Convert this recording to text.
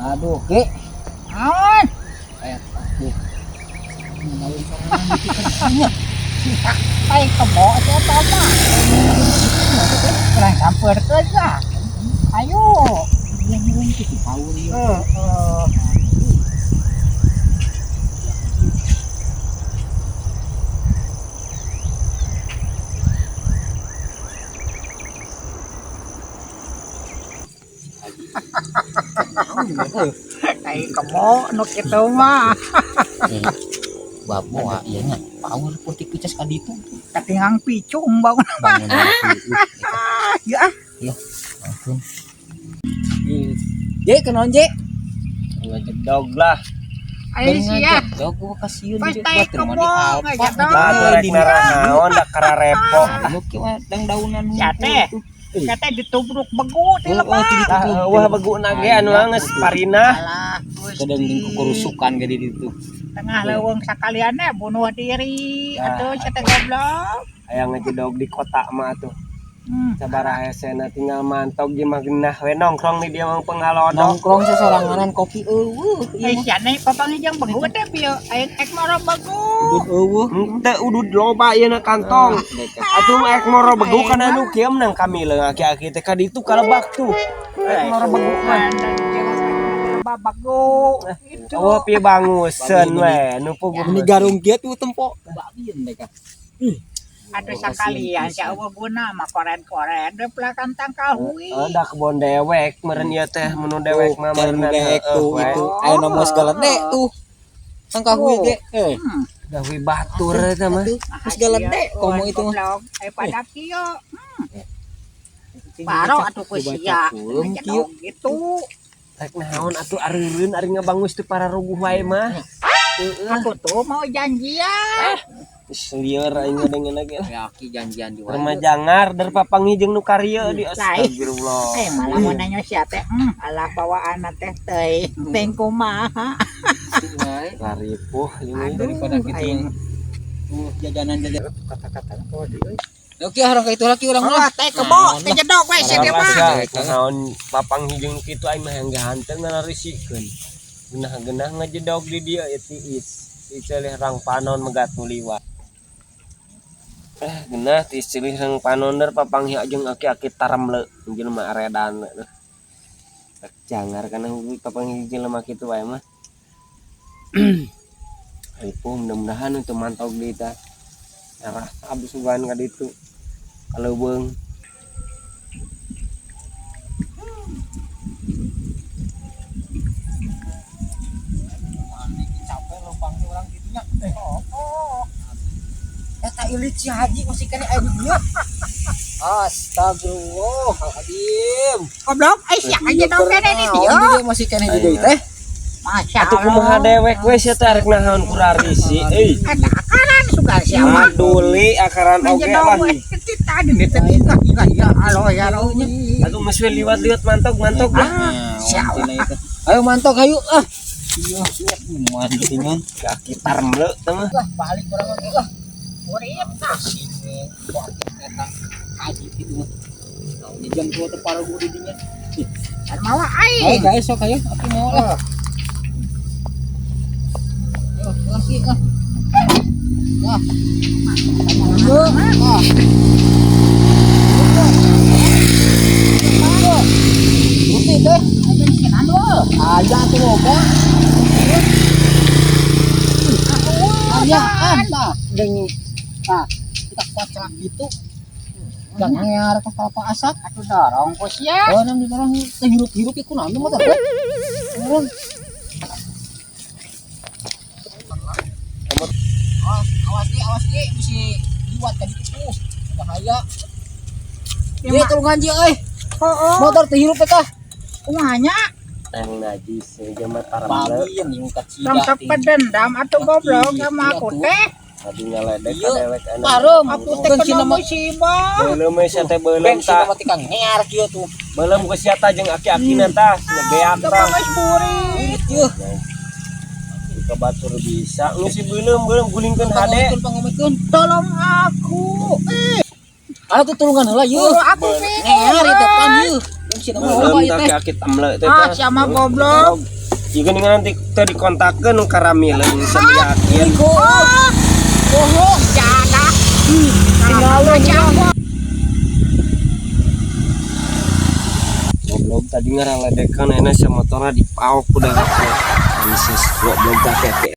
Aduh, Ki. Naon? Aya tuh. Ngawin sorangan kitu kan. Tai kebo sia eta mah. Urang sampeurkeun lah. Ayo. Yang ngeureun kitu paur ieu. Heeh. Tai kebo nu kitu mah. Bapak ieu nya paur peutik picas ka ditu. Katingang picung bangun. Bangun Ya. Iya. Ampun. Je kenaon je? Ngejedog lah. Ayo sia. Jedog gua kasieun Pas tai kebo ngajedog. Lah tuh rek naraon da kararepo. Anu kieu mah dang daunan. Ya teh. Kata ditubruk begu di Oh, lebak. Lah eueuh beguna ge anu geus parinah. Alah, Kadang Gusti. kukurusukan ge di ditu. Tengah leuweung sakaliannya bunuh diri atuh sia teh goblok. Aya ngejedog di kota mah atuh. Hmm. Sabaraha hesena tinggal mantog jeung mah geunah we nongkrong di dieu mah pengalodo. Nongkrong sesoranganan kopi eueuh ieu Eh mah. sia nih papanggih jeung begu teh pieu aing ek moro begu. Udud eueuh. Henteu udud loba ieu na kantong. Atuh mah ek moro begu kana anu kieu menang kami leung aki-aki teh ka ditu kalebak tuh. Ek moro begu mah. Begu. Itu. Oh pieu banguseun we nu puguh. Ini garung kieu tuh tempo. Babieun deh ka. Aduh sakalian sia eueuh guna mah koren-koren we pelakan tangkal hui. Oh, da kebon dewek meureun ieu teh menu dewek mah Meureun meureun dewek tuh itu. Aya nu segala gede tuh. Tangkal hui ge. Eh. Da hui batur eta mah. Geus galede komo itu mah. Eh pada kieu. Baro atuh ku sia. Kieu gitu. Rek naon atuh areureun ari ngabangus teu pararuguh wae mah. Aku tuh mau janjian. Geus lieur aing ngadengena ge lah. Ya ki janjian di wae. Remajangar der papanggih jeung nu karieu di astagfirullah. Eh malah mau nanya sia teh. Alah bawaan teh teuing. Teuing kumaha. Laripuh ini daripada kitu tuh jajanan-jajanan Kata-kata kok di. Oke, orang ka itu lagi urang Oh, teh kebo, teh jedog we sia mah. Naon papanggih jeung kitu aing mah hayang hanteu ngalarisikeun. Genah-genah ngajedog di dieu ieu tiis. Dicelih rang panon megat nu liwat. Genah tiis celih rang panon der papanggih jeung aki-aki taremle jelema aredan. Rek jangar kana papanggih jelema kitu wae mah. Ripuh mudah-mudahan untuk mantau di tah. Arah abis sugan ka ditu. Kaleubeung. Capek lempang teh urang kitu nya. Oh. Eta ilit si Haji masih kene aya di dieu. Astagfirullahaladzim. Goblok, eh sia ngajedog kene di dieu. Naon dia masih kene di dieu teh? Masya Atuh kumaha Allah. dewek we sia teh arek naon kurarisi euy. Eta akaran sugan sia mah. Maduli akaran oge lah. Ngajedog we tadi nih tadi ya Allah ya Allah. Atuh geus we liwat-liwat mantog-mantog lah. Siapa? Ayo mantok ayo ah. Iya, mantingan. Kaki taremle teh mah. Lah balik urang lagi lah. Urip tah. Sini kok eta haji kitu mah. Naon jam tua teh paragu di dinya. Dan mawa Ayo aing. guys, sok ayo aku mau lah. Ayo, lagi ah. Wah. Ah. Putih teh. Bensinan lu. Aya tuh loba. Aya ah tah dengi. Tah, kita koclak gitu. Jangan ngear ke kelapa asak. Atuh dorong ku sia. Oh, nam didorong teh hirup-hirup ieu kunaon motor teh. Turun. Awas, awas di, awas di, bisi liwat ka ditu tuh. Bahaya. Ye tulungan ji euy. Heeh. Motor teh hirup teh kah? Kumaha nya? Tang najis jelema taremle. Babi yang nyungkat cida. Tong sok pedendam atuh goblok sama aku teh. Tadi ngaledek ka Iya. dewek anu. Parem. Aku teh kena musibah. Beuleum we sia teh beuleum Bensin tah. mah tikang ngear kieu tuh. Beuleum ku sia tah jeung aki-akina tah, beak Teu tah. geus burit. Ieu. Ka batur bisa geus si beuleum beuleum gulingkeun hade. Pangomikeun pangomikeun. Tolong aku. Ah tuh tulungan heula ieu. Buru aku bingung. Ngear itu pan ieu. Sih, Belum tak aki tamle teh. Ah, siapa goblok? Jika nih nanti teh dikontakkeun nu karamileun yakin. Oh, bohong jadah. Tinggal Goblok tadi ngaraledekan enak si motorna dipaok udah. Ansis goblok tak aki.